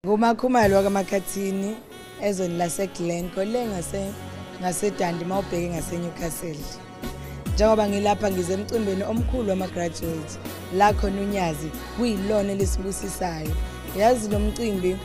NguMakhumalo wakaMakhathini ezweni laseGlencoe le ngaseDundee mawubheke ngaseNewcastle. Njengoba ngilapha ngize emcimbini omkhulu wama-graduates la khona uNyazi kuyilona elisibusisayo. Yazi lo mcimbi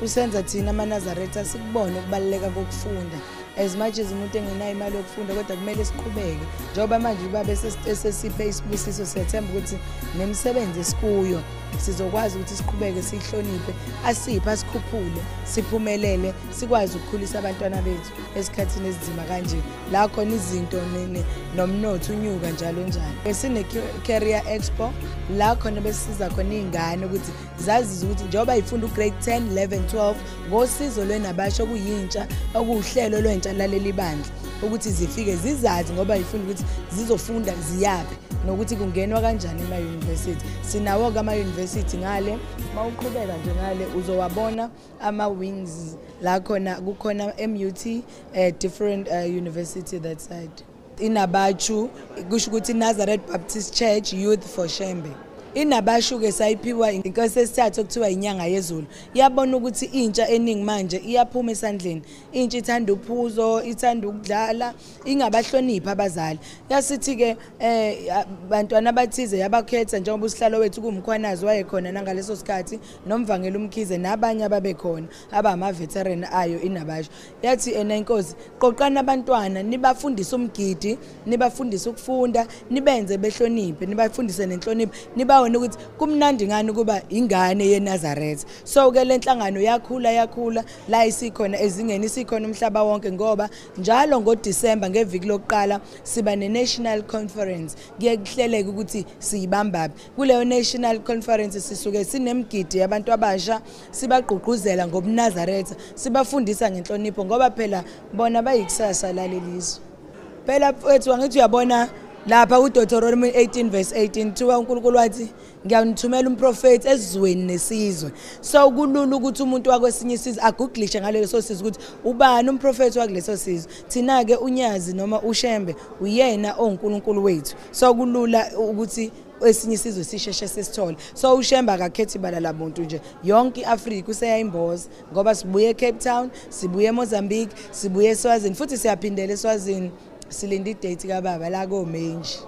usenza thina amaNazaretha sikubone ukubaluleka kokufunda. As much as umuntu engenayo imali yokufunda kodwa kumele siqhubeke. Njengoba manje ubaba esesiphe isibusiso, siyathemba ukuthi nemisebenzi esikuyo sizokwazi ukuthi siqhubeke siyihloniphe, asiphe, asikhuphule, siphumelele, sikwazi ukukhulisa abantwana bethu esikhathini esinzima kanje la khona izinto nomnotho unyuka njalo njalo. Sine-Career Expo la khona besisiza khona iy'ngane ukuthi zazi ukuthi njengoba y'funda u-grade 10, 11, 12 ngosizo lweNabasha okuyintsha, okuwuhlelo lwentsha laleli bandla, ukuthi zifike zizazi ngoba y'funda ukuthi zizofunda ziyaphi nokuthi kungenwa kanjani ema-university. Sinawo-ke ama-university ngale, uma uqhubeka nje ngale uzowabona ama-wings la khona kukhona MUT, different university that side. Inabachu kusho ukuthi Nazareth Baptist Church Youth for Shembe. Inabashu-ke sayiphiwa inkosi esithathu okuthiwa inyanga yezulu. Iyabona ukuthi intsha eningi manje iyaphuma esandleni. Intsha ithanda uphuzo, ithanda ukudlala, ingabahloniphi abazali. Yasithi-ke bantwana abathize yabakhetha njengoba usihlalo wethu kuwuMkhwanazi wayekhona nangaleso sikhathi, noMvangeli uMkhize nabanye ababekhona abama-veteran ayo Inabashu. Yathi ena inkosi, qoqani abantwana nibafundise umgidi, nibafundise ukufunda, nibenze behloniphe, nibafundise nenhlonipho, nibawone ukuthi kumnandi ngani ukuba ingane yeNazaretha. So ke le nhlangano yakhula yakhula la isikhona ezingeni, isikhona umhlaba wonke, ngoba njalo ngoDisemba ngeviki lokuqala siba ne-National Conference. Kuye kuhleleke ukuthi siyibambaphi. Kuleyo National Conference sisuke sinemigidi yabantu abasha, sibagqugquzela ngobuNazaretha, sibafundisa ngenhlonipho ngoba phela bona bayikusasa lalelizwe. Phela mfethu angithi uyabona lapha kuDeuteronomy 18 verse 18 kuthiwa uNkulunkulu wathi ngiyanithumela umprofethi ezweni nesizwe. So kulula ukuthi umuntu wakwesinye isizwe agooglishe ngaleso sizwe ukuthi ubani umprofethi wakuleso sizwe. Thina ke uNyazi noma uShembe uyena onguNkulunkulu wethu. So kulula ukuthi esinye isizwe sisheshe sisithole. So uShembe akakhethi ibala lamuntu nje, yonke iAfrika useyayimboza ngoba sibuye eCape Town, sibuye eMozambique, sibuye eSwazini, futhi siyaphindela eSwazini. Silinde idate kababa la koMenji.